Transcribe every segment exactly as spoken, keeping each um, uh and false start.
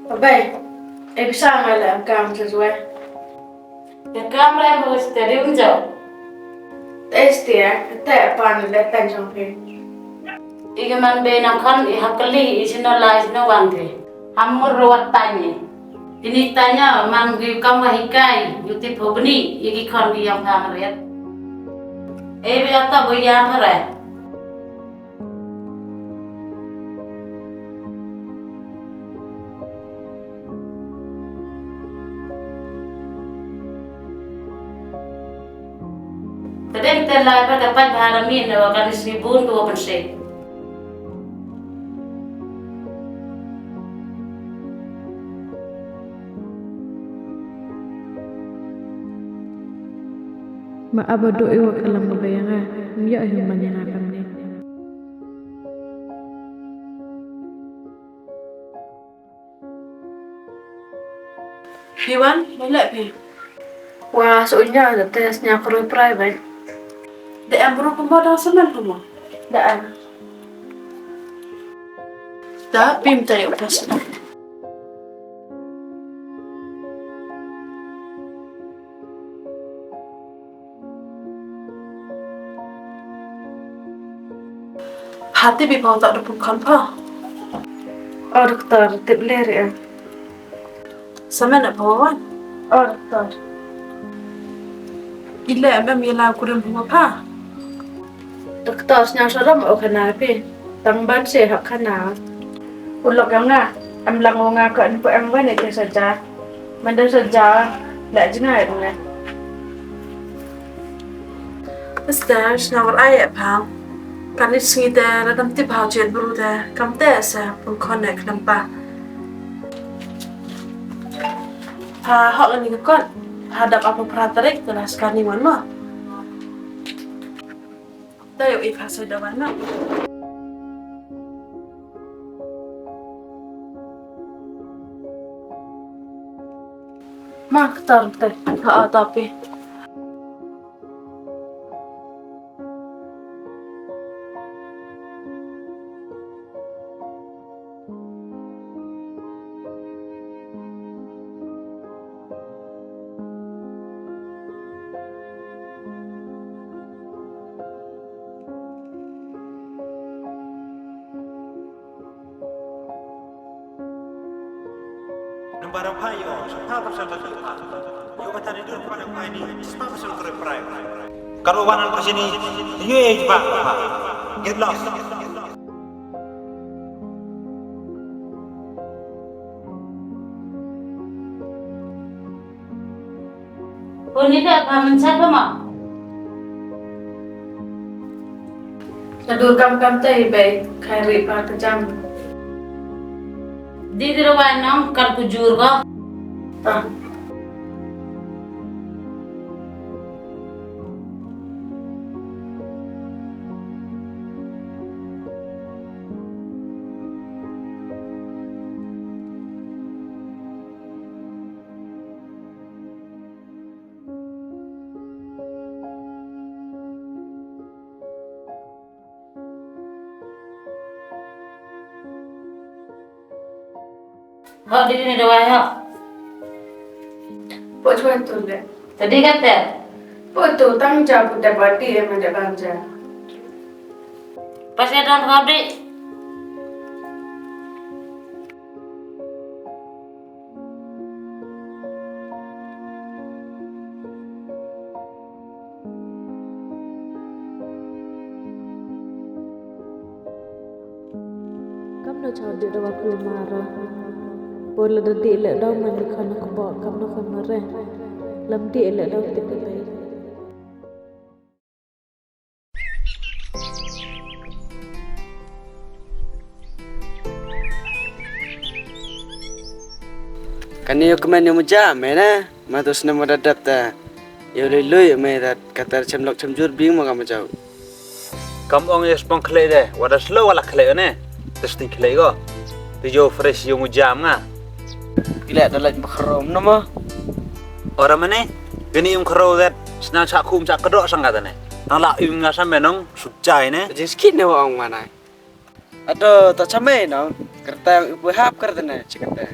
Abai, e bisa nga le em kam sa jwe. Te kam re mo ste di unjo. Te stia, te pan le tan jong phi. I ke man be na khan i hakali i sino lai sino wan phi. Ham mur ruat tanya. Ini tanya man gi kam wa hikai, yuti phobni, i ki khon gi yang pha mret. E be ata bo yang re. Tadem te lai pa dapat bharami ne wa kan sibun tu wa pense. Ma aba do iwa kalam ka bayanga, ngiya hiu manyanga kamni. Phi wan, ba leh phi? Wa, so nya da te snya kru private. Da em bru kumba da semen kumba? Da em. Da pim ta yok pas. Hati bi pau tak dupun kan pa. Oh, doktor, tip le re. Samen na pau wan. Oh, doktor. Ile em em yela kurim huma pa. Doktor, snyang saram o khana phi. Tang ban se hak khana. Ulok yang nga, em lang nga ka en pu em wan ite saja. Manda saja, la jingai nga. Sister, snyang war ai e pha. Kan i sngi te, la dam ti pha jet bru te, kam te se, pun connect nampa. Ha, hok ni ka kot. Ha, dap apa pra tarik, te la skani wan mo. Tayo i pha sa dawan na. Ma, ktar te, ha, tapi. Number of high yo, sa ta percent lagi. Yo, kata ni dulu pada kau ini, sa ta percent kru private. Karo wan ko sini, yo, eh, ba, ba. Get lost. Puni ka pa man sa ka ma. Sa dur kam kam te i bei, khai ri pa ka jam. Di di rawai nong kar ku jur ko. Ah. Ho, di ni dawai ho. Po chuan tu le. Tadi kata. Po tu tang ja pu da ba di em da bang ja. Pas ya dang ho di. Kam no chaw di da wa kul mara. Bor la da di le da man di khana ko ba kam no khana re. Lam di le da ti pe. Kani yo kmen yo muja, mena, ma tu snem wa da dap ta. Yow lei lei me dat katar chem lok chem jur bing mo kam jaw. Kam ong ya spong khlei de, wada slow wala khlei ne. Testing khlei ko. Te yow fresh yow mu jam nga. Pila da lait ba khrom no mo. Ora mane, kani um khro dat, snang cha khum cha kdo sang ka ne. Nang la um nga sam me nong, suk chai ne. Jing skit ne wa ong manai. Ado, to cha me nong, kerta yang ibu hap kerta ne, chikata.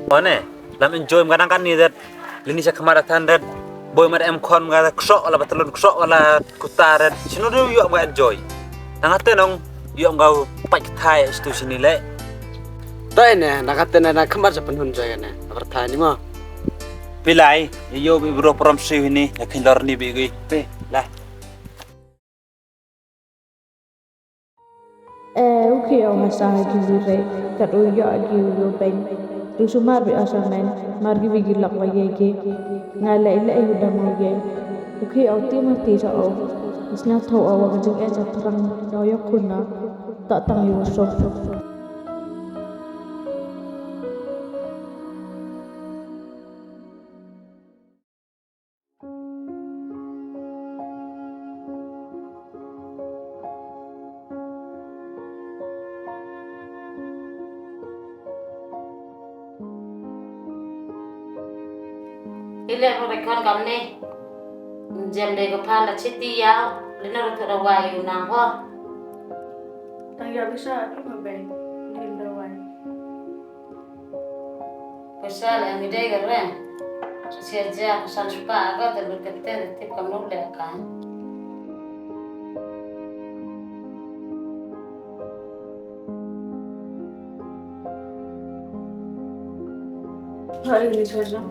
One, lam enjoy kadang kan ni dat, lini sa khmat atan dat, boy mar em khon mga ksok wala batalon ksok wala kuta dat, sino do yoh mga enjoy. Nang ate nong, yoh mga pait kthai stu sini le. To ene, nang ate na, nang khmat sa penhun joy ne, berthai ni mo. Pilai, yo bi bro prom si hini, yakin lor ni bi gui. Pe, lah. Eh, u khi o ha sa ha ki wi re, kat u yoh ki u yoh beng. Tu sumar bi asamen, mar ki wi ki lok wa ye ki. Nga le le u da mo ye. U khi o ti ma ti sa o. Sñiaw tho o wa ka jing e sa thrang, da yoh khun na. Ta tang yoh so. Ile ro re khon kam ne. Jem de ko pha la chiti ya. Le no ro thora wa yu na ho. Tang ya bisa ki ma ben. Lim da wa. Pesa le mi dei ka re. Sia ja ka san spa ka te lu te te tip kam no le ka. Hai ni sa ja.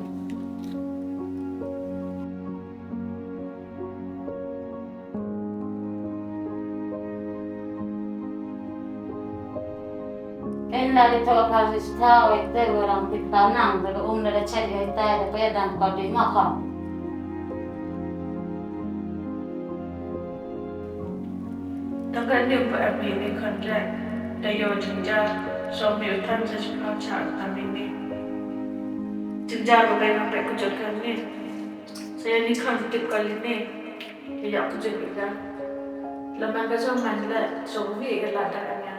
Ken la di thoka pha si stha o ite wa rang pit pa nang, da um da da chet ya ita da pe dan pa di ma khon. Tang ka ni pa ami ni khon re, da yo jingjar, so mi u than sa si pha cha ami ni. Jingjar ko bai nang pe ku jot kan ni. Sa ya ni khon tip ka li ni. Ka ya ku jin ka. La man ka jong man le, so wi ka la da ka nya.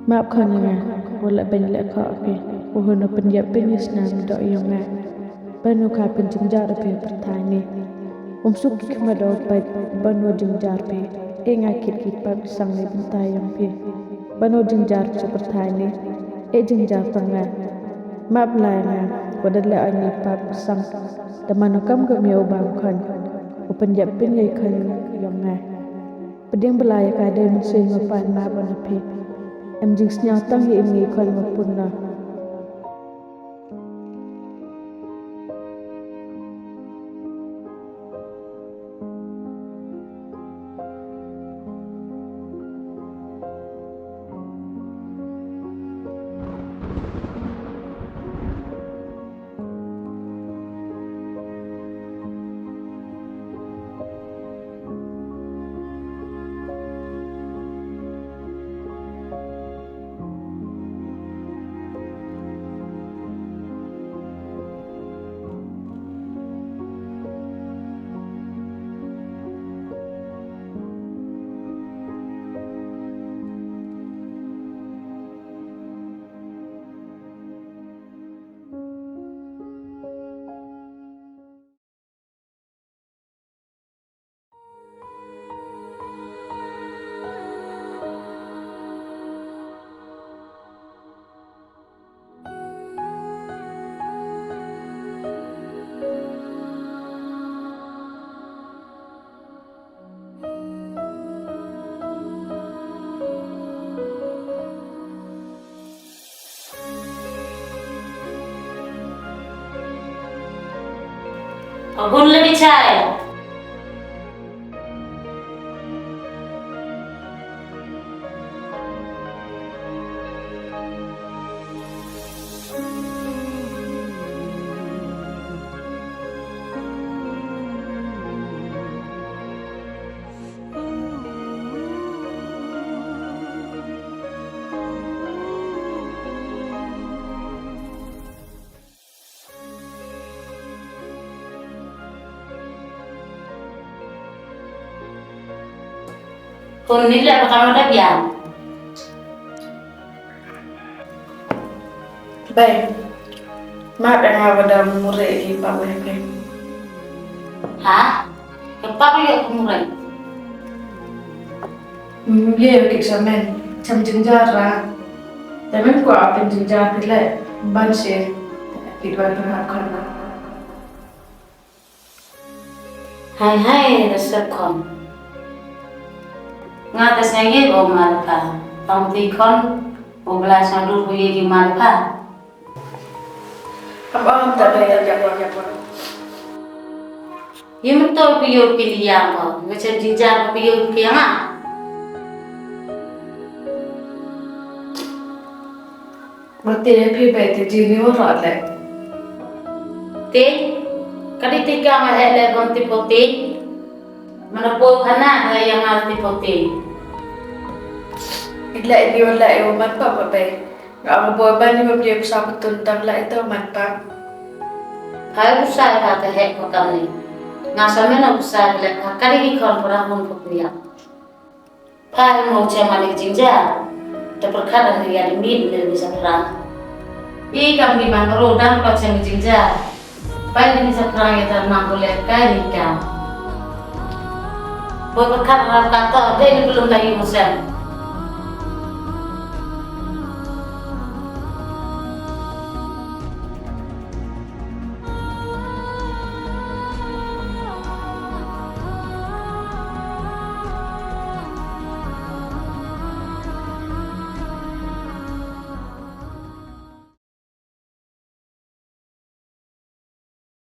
Map khon nga, wala beng le kho ke, u hun u pynyap pynyasnam do yong nga. Ban u kha pynjynjar phi pyrthai ni. Um suk ki khmat o pait ban u jynjar phi. E nga kit ki pap sang ni bynta yong phi. Ban u jynjar phi pyrthai ni. E jynjar tang nga. Map lai nga. Wa da le ai ni pap sang. Da man u kam ka miaw bam khon. U pynyap pynyai khon yong nga. Pdiang bla ya ka dei mynsiem ma pan map na phi. Em jingsñiaw tang ya i ngi khon ma pun na. Ka gun le di chai. Hun ni le ba ka ma da biang. Bai, ma da nga wa da mure ki pa me pe. Ha? Ka pa yo mure. Mm, ye ki samen, cham jingjar ra. Te men ko apen jingjar phi le, ban se, ki dwan phi hap khana. Hai hai, da sep khon. Nga da sngi bo ma le pha. Tang ti khon, bo bla sa du bo ye ki ma le pha. Am am ta ba ya ya ya. Ye mynta phi yoh phi liang ko, nga chem jingjar phi yoh phi nga. Mati phi ba te jini wa rot le. Te, ka di te ka ma he le bam ti poti. Mana po khana ha ya nga ti poti. Ila ini wala e wa mat pa pa be. Nga ong boi ban i wa pye pisa pynton tam la ito man pa. Phai pisa ka ka heh ko kam ni. Nga sa men o pisa ka le ka kari ki khon pura hun ko pia. Phai mo che man i jingjia. Te pyrkhat an ya di mit le ni sa pyrang. I kam ni man ro dang ko che ni jingjia. Pai ni sa pyrang ya tar man ko le kai ni kam. Boi pyrkhat ra ka to de ni belum la i mo sem.